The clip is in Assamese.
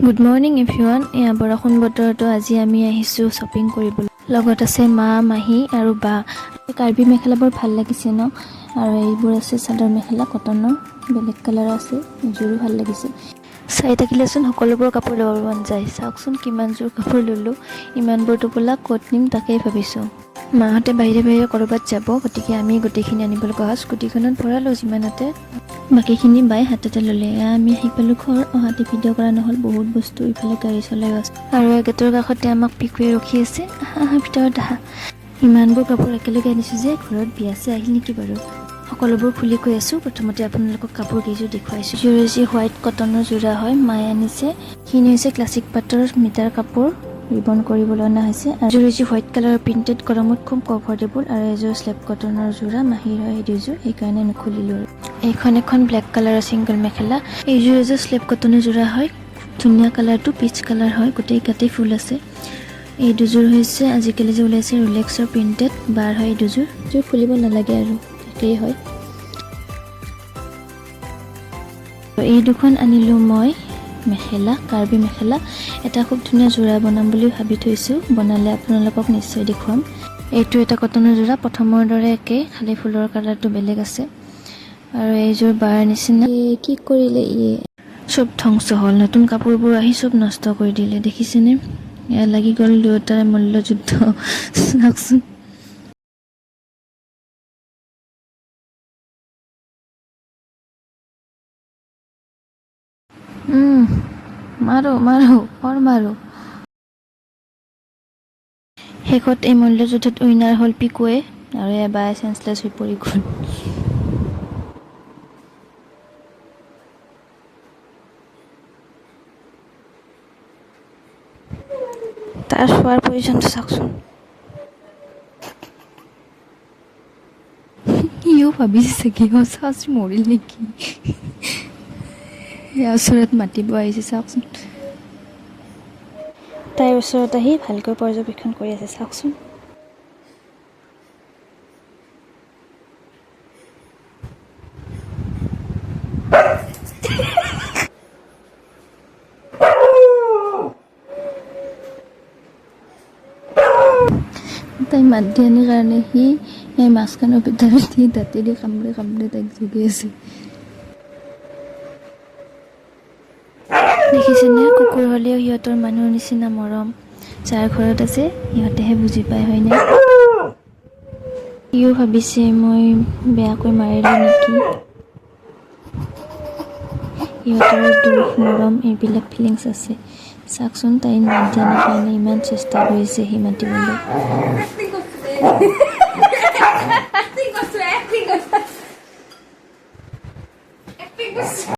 Good morning everyone. এয়া বৰষুণ বতৰতো আজি আমি আহিছোঁ শ্বপিং কৰিবলৈ। লগত আছে মা, মাহী আৰু বা। কাৰ্বি মেখেলাবোৰ ভাল লাগিছে ন? আৰু এইবোৰ আছে চাদৰ মেখেলা, কটনৰ, বেলেগ কালাৰ আছে। এযোৰো ভাল লাগিছে। চাই থাকিলেচোন সকলোবোৰ কাপোৰ ল'ব মন যায়। চাওকচোন, কিমানযোৰ কাপোৰ ল'লোঁ। ইমানবোৰ টোপোলা ক'ত নিম, তাকেই ভাবিছোঁ। মাহঁতে বাহিৰে বাহিৰে ক'ৰবাত যাব, গতিকে আমি গোটেইখিনি আনিব লগা হ'ল। স্কুটিখনত ভৰালোঁ যিমানতে, বাকীখিনি বাই হাততে ল'লে। এয়া আমি আহি পালোঁ ঘৰ। অহাতে ভিডিঅ' কৰা নহ'ল, বহুত বস্তু, ইফালে গাড়ী চলাইও আছে। আৰু গেটৰ কাষতে আমাক পিকুৱে ৰখি আছে। আহা আহা, ভিতৰত আহা। ইমানবোৰ কাপোৰ একেলগে আনিছোঁ যে ঘৰত বিয়া চিয়া আহিল নেকি বাৰু? সকলোবোৰ খুলি কৈ আছোঁ। প্ৰথমতে আপোনালোকক কাপোৰ কেইযোৰ দেখুৱাইছোঁ। যোৰ হৈছে হোৱাইট কটনৰ যোৰা হয়, মায়ে আনিছে। এইখিনি হৈছে ক্লাছিক পাটৰ মিটাৰ কাপোৰ, ৰিবন কৰিবলৈ অনা হৈছে। আৰু এযোৰ হৈছে হোৱাইট কালাৰৰ প্ৰিণ্টেড, গৰমত খুব কমফৰ্টেবল। আৰু এযোৰ শ্লেব কটনৰ যোৰা, মাহীৰ হয় এই দুযোৰ, সেইকাৰণে নুখুলিলোঁ। আৰু এইখন এখন ব্লেক কালাৰৰ ছিংগল মেখেলা। এইযোৰ এযোৰ শ্লেব কটনৰ যোৰা হয়, খুব ধুনীয়া কালাৰটো, পিচ কালাৰ হয়, গোটেই গাতেই ফুল আছে। এই দুযোৰ হৈছে আজিকালি যে ওলাইছে ৰিলেক্সৰ প্ৰিণ্টেড, বাৰ হয় এই দুযোৰ। যোৰ খুলিব নালাগে আৰু একেই হয়। এই দুখন আনিলোঁ মই মেখেলা, কাৰ্বি মেখেলা। এটা খুব ধুনীয়া যোৰা বনাম বুলি ভাবি থৈছোঁ, বনালে আপোনালোকক নিশ্চয় দেখুৱাম। এইটো এটা কটনৰ যোৰা, প্ৰথমৰ দৰে একেই, খালি ফুলৰ কালাৰটো বেলেগ আছে। আৰু এইযোৰ বাৰ নিচিনা। এই কি কৰিলে ইয়ে? চব ধ্বংস হ'ল। নতুন কাপোৰবোৰ আহি চব নষ্ট কৰি দিলে, দেখিছেনে? এয়া লাগি গ'ল দুয়োটাৰে মল্লযুদ্ধ, চাওকচোন। মাৰো মাৰো और মাৰো। শেষত এই মল্লযুদ্ধত উইনাৰ হ'ল পিকুৱে আৰু এবাৰ চেঞ্চলেছ হৈ পৰি গ'ল। তাৰ শোৱাৰ পজিশ্যনটো চাওকচোন। সিও ভাবিছে চাগে, সঁচা সঁচি মৰিল নেকি? ইয়াৰ ওচৰত মাতিব আহিছে, চাওকচোন। তাইৰ ওচৰত আহি ভালকৈ পৰ্যবেক্ষণ কৰি আছে, চাওকচোন। তাই মাত দিয়া নাই কাৰণে সি এই মাছখনৰ ভিতৰত দি দাঁতেদি কামুৰি কামুৰি তাইক জগি আছে। দেখিছেনে, কুকুৰ হ'লেও সিহঁতৰ মানুহৰ নিচিনা মৰম। যাৰ ঘৰত আছে সিহঁতেহে বুজি পায়, হয়নে? সিও ভাবিছে মই বেয়াকৈ মাৰিলোঁ নেকি। সিহঁতৰ দুখ, মৰম, এইবিলাক ফিলিংছ আছে। চাওকচোন, তাই মাত দিয়া নাই কাৰণে ইমান চেষ্টা কৰিছে সি মাতিবলৈ। Acting কৰছো, acting কৰছো, acting কৰছো।